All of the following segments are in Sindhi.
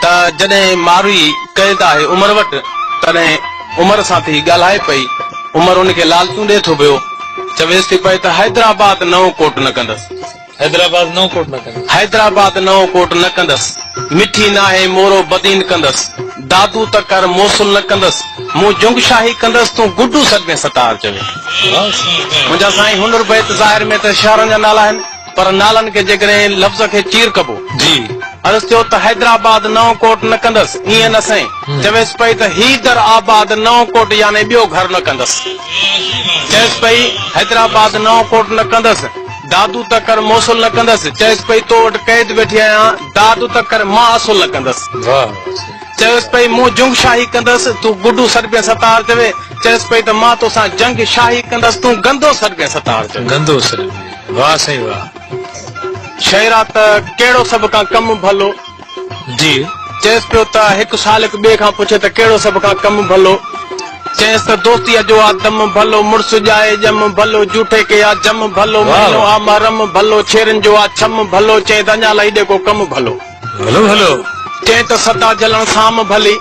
ته جڏهن ماروي قيد آهي عمر وٽ، تڏهن عمر سان ٿي ڳالهائي پئي. عمر ان کي لالچون ڏئي ٿو پيو. چويس ٿي پئي ته حيدرآباد نئون ڪوٽ نه ڪندس. حيدرآباد نئون ڪوٽ نه ڪندس. حيدرآباد نئون ڪوٽ نه ڪندس. مٺي ناهي مورو بدين ڪندس. دادو ته ڪر موصل نه ڪندس. مون جنگ شاهي ڪندس تون گڊو سڏبين ستار چوي. منهنجا سائين هنر بيت ظاهر ۾ ته شهرن جا نالا آهن. پر نالن کي جيڪڏهن لفظ کي چير ڪبو. جي. عرض ٿيو ته حيدرآباد نئون ڪوٽ نه ڪندس، ائين نه سائين. چويس پئي ته حيدر آباد نئون ڪوٽ يعني ٻيو گهر نه ڪندس. چيس پئي حيدرآباد نئون ڪوٽ نه ڪندس، دادو ته ڪر موصل نه ڪندس. چيس پئي تو وٽ قيد ويٺي آهيان، داد ته ڪر مان اصل نه ڪندس. واهه واهه سائين. چيس پئي مون جنگ شاهي ڪندس، تون گڊو سڏبين ستار چوي. چيس پئي ته مان توسان جنگ شاهي ڪندس، تون گندو سڏبين ستار چوي. گندو سڏبين. واه سائين واه. شعرا ته ڪهڙو سڀ کان ڪم ڀلو. جي. چيس پيو ته هڪ سالڪ ٻئي کان پڇي ته ڪهڙو سڀ کان ڪم ڀلو. چيس ته دوستيء جو آ دم ڀلو، مڙس ڄائي ڄم ڀلو، جوٺي کي آ جم ڀلو، مهينو آ محرم ڀلو، ڇيرن جو آ ڇم ڀلو، چئين ته اڃا لئي ڏي ڪو ڪم ڀلو. ڀلو ڀلو. چئين ته سدا جهلڻ سام ڀلي.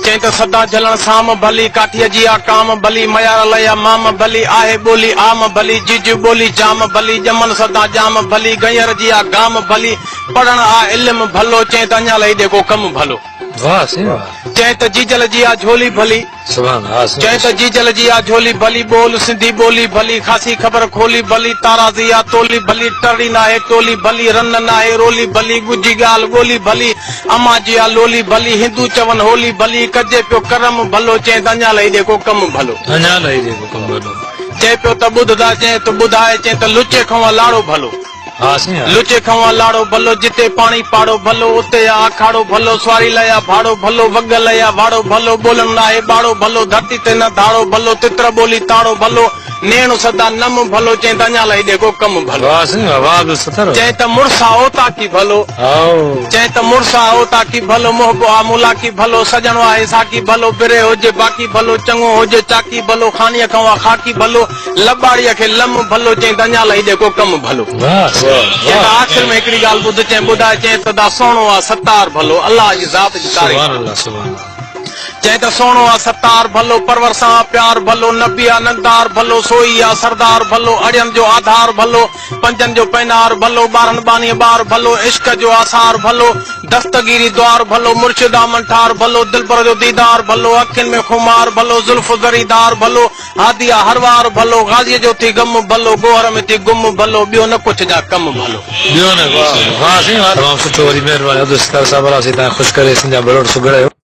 چئين ته سدا جهلڻ سام ڀلي، ڪاٺيء جي آ ڪام ڀلي، ميار لئي آ مام ڀلي، آهي ٻولي عام ڀلي، جيجي ٻولي جام ڀلي، ڄمن سدا ڄام ڀلي، گنير جي آ گام ڀلي، پڙهڻ آ علم ڀلو، چئين ته اڃا لئي ڏي ڪو ڪم ڀلو. واه سائين واه. چئين ته جيجل جي آ جهولي ڀلي. سبحان الله سائين. چئين ته جيجل جي آ جهولي ڀلي، ٻول سنڌي ٻولي ڀلي، خاصي خبر کولي ڀلي، تارازي آ تولي ڀلي، ٽرڙي ناهي ٽولي ڀلي، رن ناهي رولي ڀلي، ڳجهي ڳالهه ڳولي ڀلي، امان جي آ لولي ڀلي، هندو چون هولي ڀلي، ڪجي پيو ڪرم ڀلو، چئين ته اڃا لئي ڏي ڪو ڪم ڀلو. اڃا لئي ڏي ڪو ڪم ڀلو. چئي پيو ته ٻڌ دا چئين ته ٻڌائي، چئين ته لچي کئون آ لاڙو ڀلو. ها سائين ها. لچي کئون آ لاڙو ڀلو، جتي پاڻي پاڙو ڀلو، اتي آ آکاڙو ڀلو، سواري لئي آ ڀاڙو ڀلو، وڳ لئي آ واڙو ڀلو، ٻولڻ ناهي ٻاڙو ڀلو، ڌرتي تي نه ڌاڙو ڀلو، تتر ٻولي تاڙو ڀلو، نيڻ سدا نم ڀلو، چئين ته اڃا لئي ڏي ڪو ڪم ڀلو. واه سائين واه واه عبدالستار واه. چئين ته مڙس آ اوطاقي ڀلو. هائو. چئين ته مڙس آ اوطاقي ڀلو، محب آ ملاقي ڀلو، سڄڻ آهي ساقي ڀلو، بري هجي باقي ڀلو، چڱو هجي چاقي ڀلو، خانيء کئون آ خاڪي ڀلو، لٻاڙيء کي لم ڀلو، چئين ته اڃا لهي ڏي ڪو ڪم ڀلو. چئين ته آخر ۾ هڪڙي ڳالهه ٻڌ، چئين ٻڌاء، چئين ته دا سهڻو آ ستار ڀلو، الله جي ذات جي تعريف آ. چئين ته سهڻو آ ستار ڀلو، پرور سان آ پيار ڀلو، نبي آ نندار ڀلو، سوئي آ سردار ڀلو، اڙين جو آڌار ڀلو، پنجن جو پينار ڀلو، ٻارهن ٻانهيء ٻار ڀلو، عشق جو آثار ڀلو، دستگيري دوار ڀلو، مرشد آ منٺار ڀلو، دلبر جو ديدار ڀلو، اکين ۾ خمار ڀلو، زلف زريدار ڀلو، هادي آ هر وار ڀلو، غازيء جو ٿي غم ڀلو، گوهر ۾ ٿي گم ڀلو، ٻيو نه ڪڇ جا ڪم ڀلو. ٻيو نه ڪڇ. واه سائين واه تمام سٺو وڏي مهرباني عبدالستار صاحب الله سائين تهان خوش ڪري سنڌ جا ڀلوڙ سگهڙ آهيو.